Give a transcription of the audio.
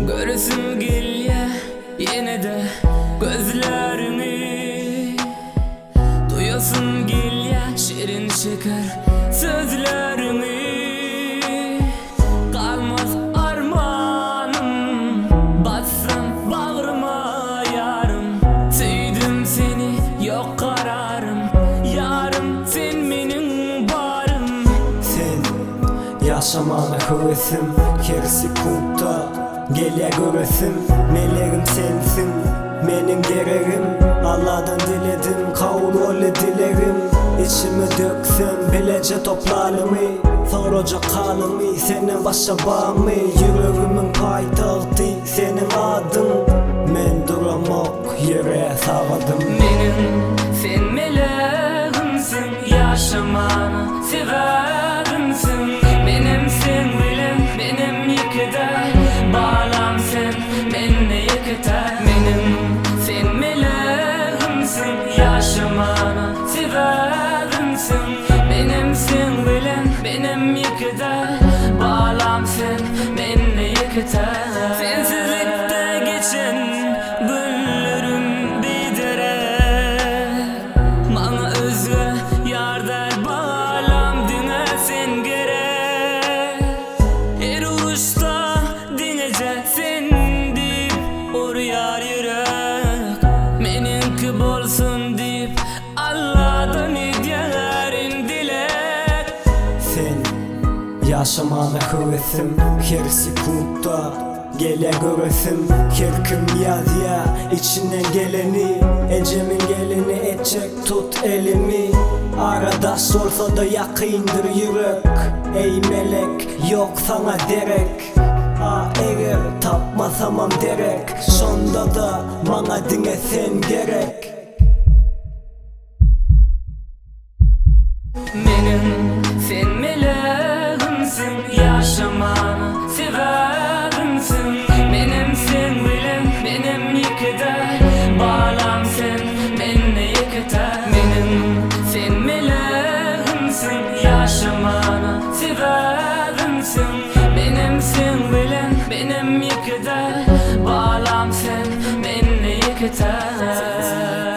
Göresim gelýä ýene-de gözleriňi Duýasym gelýä şirin şeker sözleriňi Galmaz armanym bassam bagryma ýarym Söýdüm seni ýok kararym ýarym sen meniň barym. Sen Ýaşamana höwesim Her sekuntda gelýä göresim Melegim sensiň meniň geregim Alladan diledim kabul boldy dilegim Içimi döksem bileje toplalymy Sorajak halymy senden başga barmy Ýüregimiň paýtagty seniň adyň Men duramok ýere sagadym. Meniň sen melegimsiň ýaşamana Sebäbimsiň menem seň bilen menem ýeke däl Balam sen mende ýeke täk Meniň sen melegimsiň ýaşamana Sebäbimsiň menem seň bilen menem ýeke däl Balam sen mende ýeke täk Sensizlikde geçen günlerim biderek Maňa özge ýar däl balam diňe sen gerek Her uruşda diňeje sen diýip urýar ýürek Meniňki bolsun diýip Alladan edýärin dileg. Sen ýaşamana höwesim her sekuntda. Gelýä göresim her kim ýazýa içinden geleni Ejemiň gelini etjek tut elimi Ara daş bolsada ýakyndyr ýürek Eý melek ýok saňa derek A eger tapmasamam derek Şondada maňa diňe sen gerek. Meniň sen melegimsiň ýaşamana sebäbimsiň Menem seň bilen menem ýeke däl balam sen mende ýeke täk Meniň sen melegimsiň ýaşamana sebäbimsiň Menem seň bilen menem ýeke däl balam sen mende ýeke täk.